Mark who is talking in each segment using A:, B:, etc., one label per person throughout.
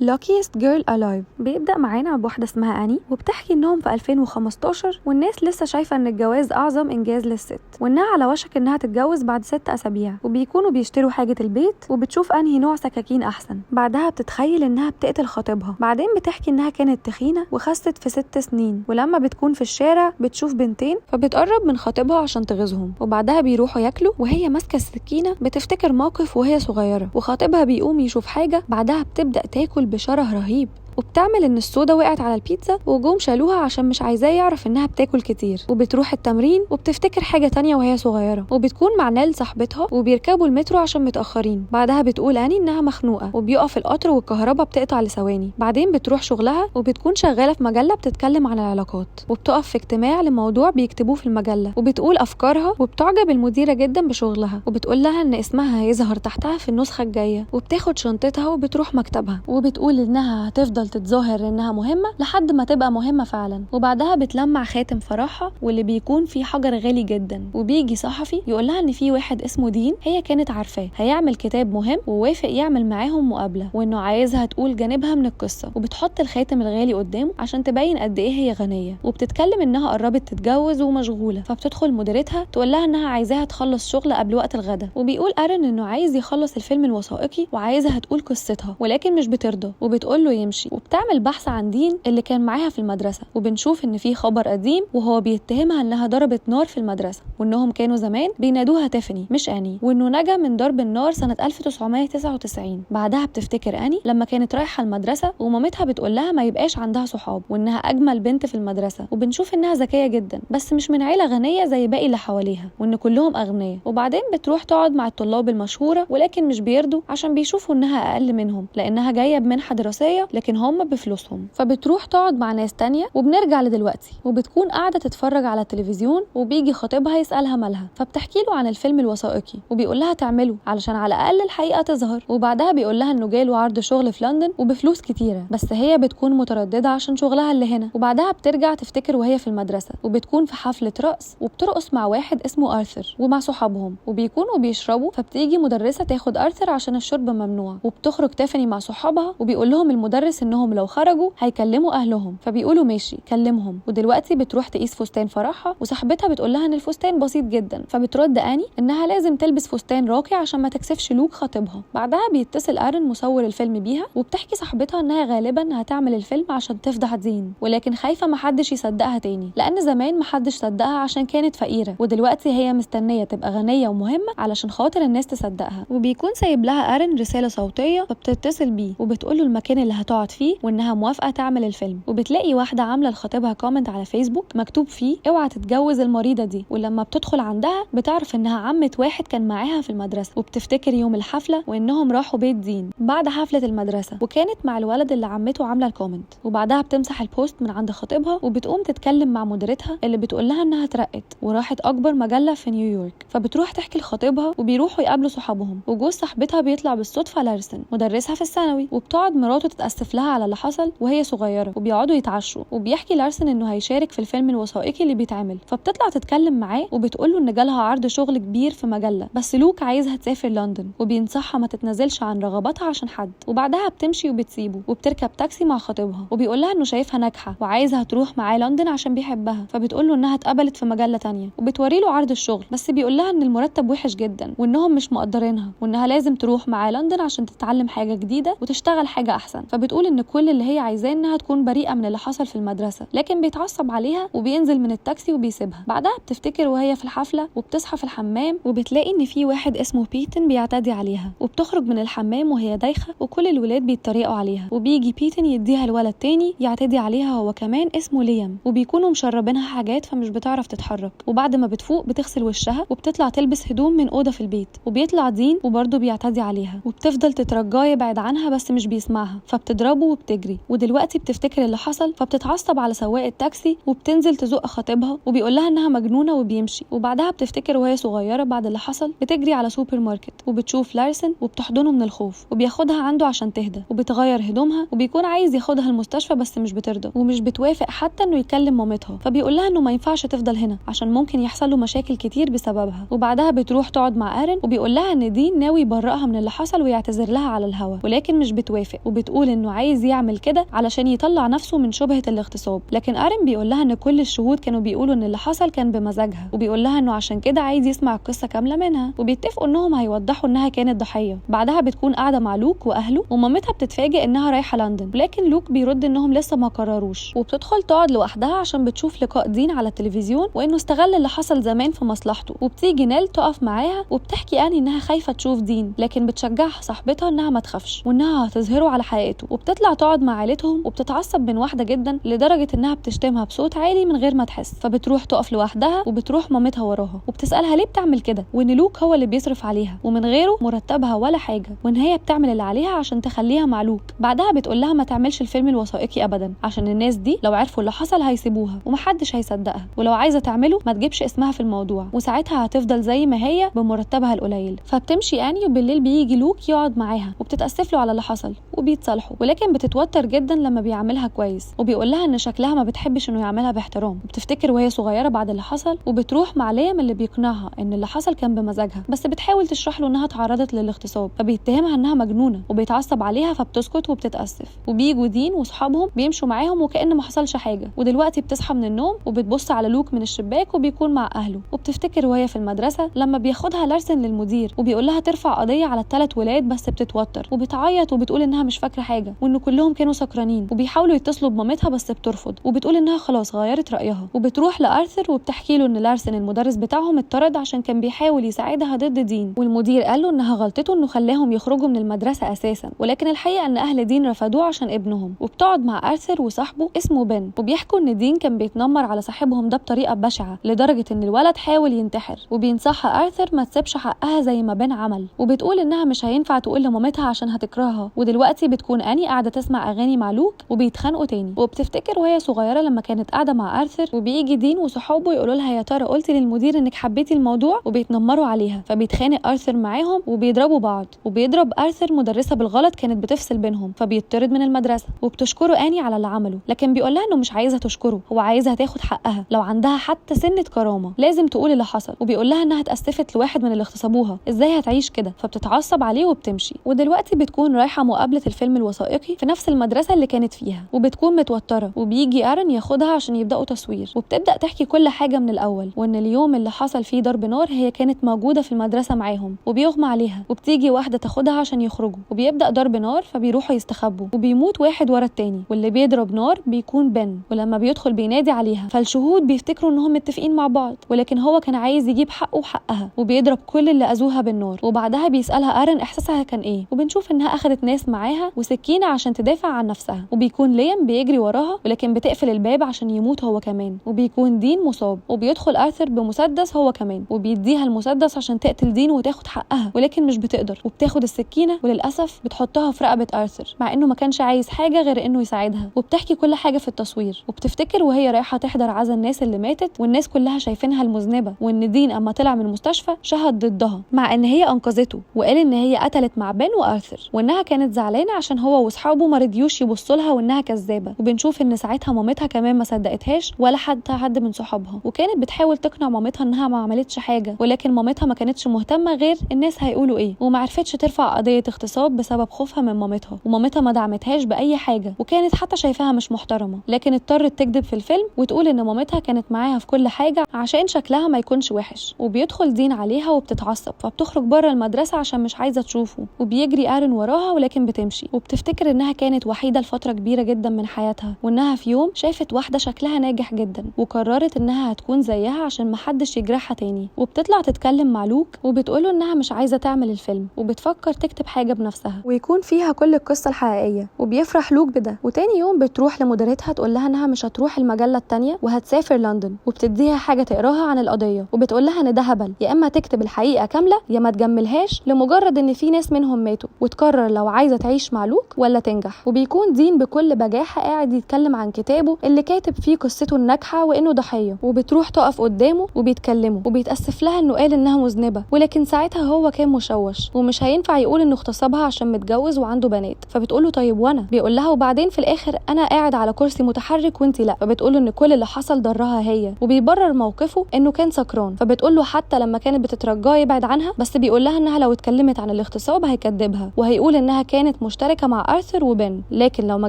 A: Luckiest Girl Alive بيبدأ معانا بواحدة اسمها أني، وبتحكي إنهم في 2015 والناس لسه شايفة إن الجواز أعظم إنجاز للست، وإنها على وشك إنها تتجوز بعد 6 أسابيع، وبيكونوا بيشتروا حاجة البيت وبتشوف أنهي نوع سكاكين أحسن. بعدها بتتخيل إنها بتقتل خطيبها. بعدين بتحكي إنها كانت تخينة وخست في 6 سنين، ولما بتكون في الشارع بتشوف بنتين فبتقرب من خطيبها عشان تغيظهم، وبعدها بيروحوا ياكلوا وهي ماسكة السكينة بتفتكر موقف وهي صغيرة، وخطيبها بيقوم يشوف حاجة. بعدها بتبدأ تاكل بشره رهيب، وبتعمل ان الصودا وقعت على البيتزا وجوم شالوها عشان مش عايزاه يعرف انها بتاكل كتير. وبتروح التمرين وبتفتكر حاجة تانية وهي صغيرة، وبتكون مع نال صاحبتها وبيركبوا المترو عشان متاخرين. بعدها بتقول اني انها مخنوقه، وبيقف القطر والكهرباء بتقطع لثواني. بعدين بتروح شغلها وبتكون شغالة في مجلة بتتكلم عن العلاقات، وبتقف في اجتماع لموضوع بيكتبوه في المجلة، وبتقول افكارها، وبتعجب المديرة جدا بشغلها، وبتقول لها ان اسمها هيظهر تحتها في النسخة الجاية. وبتاخد شنطتها وبتروح مكتبها، وبتقول انها هتفضل تتظاهر انها مهمة لحد ما تبقى مهمة فعلا. وبعدها بتلمع خاتم فرحها واللي بيكون فيه حجر غالي جدا، وبيجي صحفي يقول لها ان في واحد اسمه دين هي كانت عارفاه هيعمل كتاب مهم، ووافق يعمل معاهم مقابله، وانه عايزها تقول جانبها من القصة. وبتحط الخاتم الغالي قدامه عشان تبين قد ايه هي غنية، وبتتكلم انها قربت تتجوز ومشغوله. فبتدخل مديرتها تقول لها انها عايزاها تخلص شغل قبل وقت الغدا، وبيقول ارن انه عايز يخلص الفيلم الوثائقي وعايزها تقول قصتها، ولكن مش بترضى وبتقول له يمشي. وبتعمل بحث عن دين اللي كان معاها في المدرسة، وبنشوف ان في خبر قديم وهو بيتهمها انها ضربت نار في المدرسة، وانهم كانوا زمان بينادوها تيفاني مش اني، وانه نجا من ضرب النار سنة 1999. بعدها بتفتكر اني لما كانت رايحة المدرسة ومامتها بتقول لها ما يبقاش عندها صحاب، وانها اجمل بنت في المدرسة، وبنشوف انها ذكية جدا بس مش من عيلة غنية زي باقي اللي حواليها، وان كلهم اغنياء. وبعدين بتروح تقعد مع الطلاب المشهورة، ولكن مش بيرضوا عشان بيشوفوا انها اقل منهم لانها جاية بمنحة دراسية لكن هم بفلوسهم. فبتروح تقعد مع ناس تانية. وبنرجع لدلوقتي، وبتكون قاعدة تتفرج على التلفزيون، وبيجي خطيبها يسألها مالها، فبتحكي له عن الفيلم الوثائقي وبيقول لها تعمله علشان على الأقل الحقيقة تظهر. وبعدها بيقول لها انه جاله عرض شغل في لندن وبفلوس كتيرة، بس هي بتكون مترددة عشان شغلها اللي هنا. وبعدها بترجع تفتكر وهي في المدرسة، وبتكون في حفلة رقص وبترقص مع واحد اسمه آرثر ومع صحابهم، وبيكونوا بيشربوا. فبتيجي مدرسة تاخد آرثر عشان الشرب ممنوع، وبتخرج تيفاني مع صحابها، وبيقول لهم المدرس انهم لو خرجوا هيكلموا اهلهم، فبيقولوا ماشي كلمهم. ودلوقتي بتروح تقيس فستان فرحها، وصاحبتها بتقول لها ان الفستان بسيط جدا، فبترد اني انها لازم تلبس فستان راقي عشان ما تكسفش لوك خطيبها. بعدها بيتصل ارن مصور الفيلم بيها، وبتحكي صاحبتها انها غالبا هتعمل الفيلم عشان تفضح دين، ولكن خايفة ما حدش يصدقها تاني لان زمان ما حدش صدقها عشان كانت فقيرة، ودلوقتي هي مستنيه تبقى غنية ومهمة علشان خاطر الناس تصدقها. وبيكون سايب لها ارن رسالة صوتية، فبتتصل بيه وبتقول له المكان اللي هتقعد فيه وانها موافقة تعمل الفيلم. وبتلاقي واحدة عامله لخطيبها comment على فيسبوك مكتوب فيه اوعى تتجوز المريضة دي، ولما بتدخل عندها بتعرف انها عمه واحد كان معاها في المدرسة، وبتفتكر يوم الحفلة وانهم راحوا بيت دين بعد حفلة المدرسة، وكانت مع الولد اللي عمته عامله ال comment. وبعدها بتمسح ال post من عند خطيبها، وبتقوم تتكلم مع مديرتها اللي بتقول لها انها اترقت وراحت اكبر مجلة في نيويورك. فبتروح تحكي لخطيبها، وبيروحوا يقابلوا صحابهم، وجوز صاحبتها بيطلع بالصدفة لارسن مدرسها في الثانوي، وبتقعد مراته تتاسف لها على اللي حصل وهي صغيرة، وبيقعدوا يتعشوا. وبيحكي لارسن انه هيشارك في الفيلم الوثائقي اللي بيتعمل، فبتطلع تتكلم معاه وبتقول له ان جالها عرض شغل كبير في مجلة، بس لوك عايزها تسافر لندن، وبينصحها ما تتنازلش عن رغباتها عشان حد. وبعدها بتمشي وبتسيبه، وبتركب تاكسي مع خطيبها، وبيقول لها انه شايفها ناجحة وعايزها تروح معاه لندن عشان بيحبها، فبتقول له انها اتقبلت في مجلة تانية، وبتوري له عرض الشغل، بس بيقول لها ان المرتب وحش جدا وانهم مش مقدرينها، وانها لازم تروح معاه لندن عشان تتعلم حاجة جديدة وتشتغل حاجة احسن. فبتقول ان كل اللي هي عايزاه انها تكون بريئة من اللي حصل في المدرسة، لكن بيتعصب عليها وبينزل من التاكسي وبيسيبها. بعدها بتفتكر وهي في الحفلة، وبتصحى في الحمام وبتلاقي ان في واحد اسمه بيتن بيعتدي عليها، وبتخرج من الحمام وهي دايخه وكل الولاد بيتريقوا عليها، وبيجي بيتن يديها الولد تاني يعتدي عليها هو كمان اسمه ليام، وبيكونوا مشربينها حاجات فمش بتعرف تتحرك. وبعد ما بتفوق بتغسل وشها وبتطلع تلبس هدوم من اوضة في البيت، وبيطلع دين وبرضه بيعتدي عليها، وبتفضل تترجاه يبعد عنها بس مش بيسمعها، فبتضربه وبتجري. ودلوقتي بتفتكر اللي حصل، فبتتعصب على سواق التاكسي وبتنزل تزق خطيبها وبيقول لها انها مجنونة وبيمشي. وبعدها بتفتكر وهي صغيرة بعد اللي حصل بتجري على سوبر ماركت وبتشوف لارسن وبتحضنه من الخوف وبياخدها عنده عشان تهدى، وبتغير هدومها وبيكون عايز ياخدها المستشفى بس مش بترضى ومش بتوافق حتى انه يكلم مامتها، فبيقول لها انه ما ينفعش تفضل هنا عشان ممكن يحصل له مشاكل كتير بسببها. وبعدها بتروح تقعد مع ارن وبيقول لها ان دين ناوي يبرئها من اللي حصل ويعتذر لها على الهوا، ولكن مش بتوافق وبتقول انه عايز يعمل كده علشان يطلع نفسه من شبهة الاغتصاب. لكن ارن بيقول لها ان كل الشهود كانوا بيقولوا ان اللي حصل كان بمزاجها، وبيقول لها انه عشان كده عايز يسمع القصة كاملة منها، وبيتفقوا انهم هيوضحوا انها كانت ضحية. بعدها بتكون قاعدة مع لوك واهله ومامتها بتتفاجئ انها رايحة لندن، ولكن لوك بيرد انهم لسه ما قرروش، وبتدخل تقعد لوحدها عشان بتشوف لقاء دين على التلفزيون وانه استغل اللي حصل زمان في مصلحته. وبتيجي نيل تقف معاها وبتحكي اني انها خايفة تشوف دين، لكن بتشجعها صاحبتها انها ما تخافش وانها هتظهره على حقيقته. وبتطلع تقعد مع عيلتهم وبتتعصب من واحدة جدا لدرجة انها بتشتمها بصوت عالي من غير ما تحس، فبتروح تقف لوحدها وبتروح مامتها وراها وبتسالها ليه بتعمل كده، وان لوك هو اللي بيصرف عليها ومن غيره مرتبها ولا حاجة، وان هي بتعمل اللي عليها عشان تخليها مع لوك. بعدها بتقول لها ما تعملش الفيلم الوثائقي ابدا عشان الناس دي لو عرفوا اللي حصل هيسيبوها ومحدش هيصدقها، ولو عايزه تعمله ما تجيبش اسمها في الموضوع وساعتها هتفضل زي ما هي بمرتبها القليل. فبتمشي اني، وبالليل بيجي لوك يقعد معاها وبتتاسف له على اللي حصل وبيتصالحوا، ولكن بتتوتر جدا لما بيعاملها كويس وبيقول لها ان شكلها ما بتحبش انه يعملها باحترام. وبتفتكر وهي صغيرة بعد اللي حصل وبتروح مع ليام اللي بيقنعها ان اللي حصل كان بمزاجها، بس بتحاول تشرح له انها اتعرضت للاغتصاب، فبيتهمها انها مجنونة وبيتعصب عليها فبتسكت وبتتاسف. وبيجوا دين وصحابهم بيمشوا معاهم وكأن ما حصلش حاجة. ودلوقتي بتصحى من النوم وبتبص على لوك من الشباك وبيكون مع اهله، وبتفتكر وهي في المدرسة لما بياخدها لارسن للمدير وبيقول لها ترفع قضية على ال3 ولاد، بس بتتوتر وبتعيط وبتقول انها مش فاكره حاجة وان كلهم كانوا سكرانين، وبيحاولوا يتصلوا بمامتها بس بترفض وبتقول انها خلاص غيرت رايها. وبتروح لارثر وبتحكي له ان لارسن المدرس بتاعهم اتطرد عشان كان بيحاول يساعدها ضد دين، والمدير قال له انها غلطته انه خلاهم يخرجوا من المدرسة اساسا، ولكن الحقيقة ان اهل دين رفضوه عشان ابنهم. وبتقعد مع ارثر وصاحبه اسمه بن وبيحكوا ان دين كان بيتنمر على صاحبهم ده بطريقة بشعة لدرجة ان الولد حاول ينتحر، وبينصحها ارثر ما تسيبش حقها زي ما بن عمل، وبتقول انها مش هينفع تقول لمامتها عشان هتكرهها. ودلوقتي بتكون اني قاعدة تسمع اغاني مع لوك وبيتخانقوا تاني. وبتفتكر وهي صغيرة لما كانت قاعدة مع ارثر وبيجي دين وصحابه يقولوا لها يا ترى قلتي للمدير انك حبيتي الموضوع، وبيتنمروا عليها، فبيتخانق ارثر معاهم وبيضربوا بعض، وبيضرب ارثر مدرسه بالغلط كانت بتفصل بينهم فبيطرد من المدرسة. وبتشكره اني على اللي عمله، لكن بيقول لها انه مش عايزها تشكره، هو عايزها تاخد حقها لو عندها حتى سنة كرامة لازم تقول اللي حصل. وبيقول لها انها اتاسفت لواحد من اللي اغتصبوها، ازاي هتعيش كده؟ فبتتعصب عليه وبتمشي. ودلوقتي بتكون رايحة مقابله الفيلم الوثائقي في نفس المدرسة اللي كانت فيها، وبتكون متوترة، وبيجي ارن ياخدها عشان يبداوا تصوير، وبتبدا تحكي كل حاجة من الاول، وان اليوم اللي حصل فيه ضرب نار هي كانت موجودة في المدرسة معاهم، وبيغمى عليها، وبتيجي واحدة تاخدها عشان يخرجوا، وبيبدا ضرب نار فبيروحوا يستخبوا، وبيموت واحد ورا التاني، واللي بيضرب نار بيكون بن، ولما بيدخل بينادي عليها، فالشهود بيفتكروا انهم متفقين مع بعض، ولكن هو كان عايز يجيب حقه وحقها، وبيضرب كل اللي اذوها بالنار. وبعدها بيسالها ارن احساسها كان ايه، وبنشوف انها اخدت ناس معاها وسكينة عشان تدافع عن نفسها، وبيكون ليام بيجري وراها ولكن بتقفل الباب عشان يموت هو كمان، وبيكون دين مصاب، وبيدخل ارثر بمسدس هو كمان وبيديها المسدس عشان تقتل دين وتاخد حقها، ولكن مش بتقدر، وبتاخد السكينة وللاسف بتحطها في رقبة ارثر مع انه ما كانش عايز حاجة غير انه يساعدها. وبتحكي كل حاجة في التصوير، وبتفتكر وهي رايحة تحضر عزا الناس اللي ماتت والناس كلها شايفينها المذنبه، وان دين اما طلع من المستشفى شهد ضدها مع ان هي انقذته، وقال ان هي قتلت مع بن وارثر، وانها كانت زعلانة عشان هو واصحابه ما رضيوش يبصوا لها وانها كذابه. وبنشوف ان ساعتها مامتها كمان ما صدقتهاش ولا حتى حد من صحابها، وكانت بتحاول تقنع مامتها انها ما عملتش حاجة، ولكن مامتها ما كانتش مهتمة غير الناس هيقولوا ايه، وما عرفتش ترفع قضية اغتصاب بسبب خوفها من مامتها، ومامتها ما دعمتهاش باي حاجة، وكانت حتى شايفاها مش محترمه، لكن اضطرت تكذب في الفيلم وتقول ان مامتها كانت معاها في كل حاجة عشان شكلها ما يكونش وحش. وبيدخل دين عليها وبتتعصب، فبتخرج بره المدرسة عشان مش عايزه تشوفه، وبيجري ارن وراها ولكن بتمشي. وبتفتكر انها كانت وحيده لفترة كبيرة جدا من حياتها، وانها في يوم شافت واحدة شكلها ناجح جدا وقررت انها هتكون زيها عشان محدش يجرحها تاني. وبتطلع تتكلم مع لوك وبتقوله انها مش عايزه تعمل الفيلم، وبتفكر تكتب حاجة بنفسها ويكون فيها كل القصة الحقيقية، وبيفرح لوك بده. وتاني يوم بتروح لمديرتها تقول لها انها مش هتروح المجلة التانية وهتسافر لندن، وبتديها حاجة تقراها عن القضية، وبتقول لها ان ده هبل، يا اما تكتب الحقيقة كاملة يا ما تجملهاش لمجرد ان في ناس منهم ماتوا، وتقرر لو عايزه تعيش مع لوك ولا تنجح. تنجح. وبيكون دين بكل بجاحه قاعد يتكلم عن كتابه اللي كاتب فيه قصته الناجحة وانه ضحية، وبتروح تقف قدامه وبيتكلموا وبيتاسف لها انه قال انها مذنبه، ولكن ساعتها هو كان مشوش ومش هينفع يقول انه اغتصبها عشان متجوز وعنده بنات. فبتقول له طيب وانا؟ بيقول لها وبعدين في الاخر انا قاعد على كرسي متحرك وانت لا. فبتقول له ان كل اللي حصل ضرها هي، وبيبرر موقفه انه كان سكران. فبتقول له حتى لما كانت بتترجاه يبعد عنها، بس بيقول لها انها لو اتكلمت عن الاغتصاب هيكدبها وهيقول انها كانت مشتركة مع ارثر وبن، لكن لو ما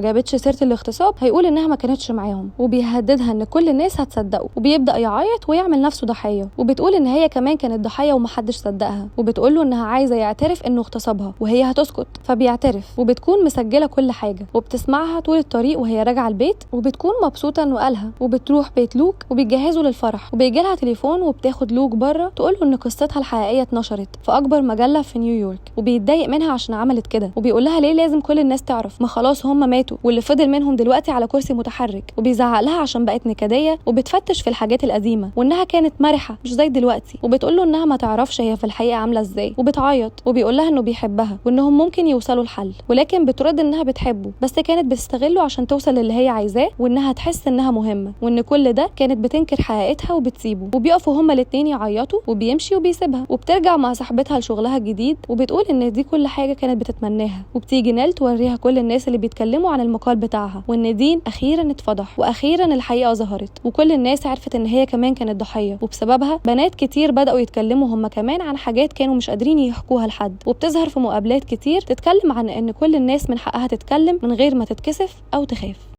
A: جابتش سيره الاغتصاب هيقول انها ما كانتش معاهم، وبيهددها ان كل الناس هتصدقه، وبيبدا يعيط ويعمل نفسه ضحية، وبتقول ان هي كمان كانت ضحية ومحدش صدقها، وبتقول له انها عايزه يعترف انه اغتصبها وهي هتسكت، فبيعترف وبتكون مسجله كل حاجة وبتسمعها طول الطريق وهي راجعه البيت، وبتكون مبسوطة انه قالها. وبتروح بيت لوك وبيتجهزوا للفرح، وبيجي لها تليفون وبتاخد لوك بره تقول له ان قصتها الحقيقية اتنشرت في اكبر مجلة في نيويورك، وبيتضايق منها عشان عملت كده، وبيقول لها ليه لازم كل الناس تعرف، ما خلاص هم ماتوا واللي فضل منهم دلوقتي على كرسي متحرك. وبيزعق لها عشان بقت نكديه وبتفتش في الحاجات القديمة وانها كانت مرحة مش زي دلوقتي، وبتقول له انها ما تعرفش هي في الحقيقة عامله ازاي، وبتعيط وبيقول لها انه بيحبها وانهم ممكن يوصلوا لحل، ولكن بترد انها بتحبه بس كانت بتستغله عشان توصل للي هي عايزاه وانها تحس انها مهمة، وان كل ده كانت بتنكر حقيقتها وبتسيبه. وبيقفوا هما الاتنين يعيطوا وبيمشي وبيسيبها، وبترجع مع صاحبتها لشغلها الجديد وبتقول ان دي كل حاجة كانت بتتمناها. وبتيجي نيل توريها كل الناس اللي بيتكلموا عن المقال بتاعها، وان دين اخيرا اتفضح واخيرا الحقيقة ظهرت وكل الناس عرفت ان هي كمان كانت ضحية، وبسببها بنات كتير بداوا يتكلموا هم كمان عن حاجات كانوا مش قادرين يحكوها لحد. وبتظهر في مقابلات كتير تتكلم عن ان كل الناس من حقها تتكلم من غير ما تتكسف او تخاف.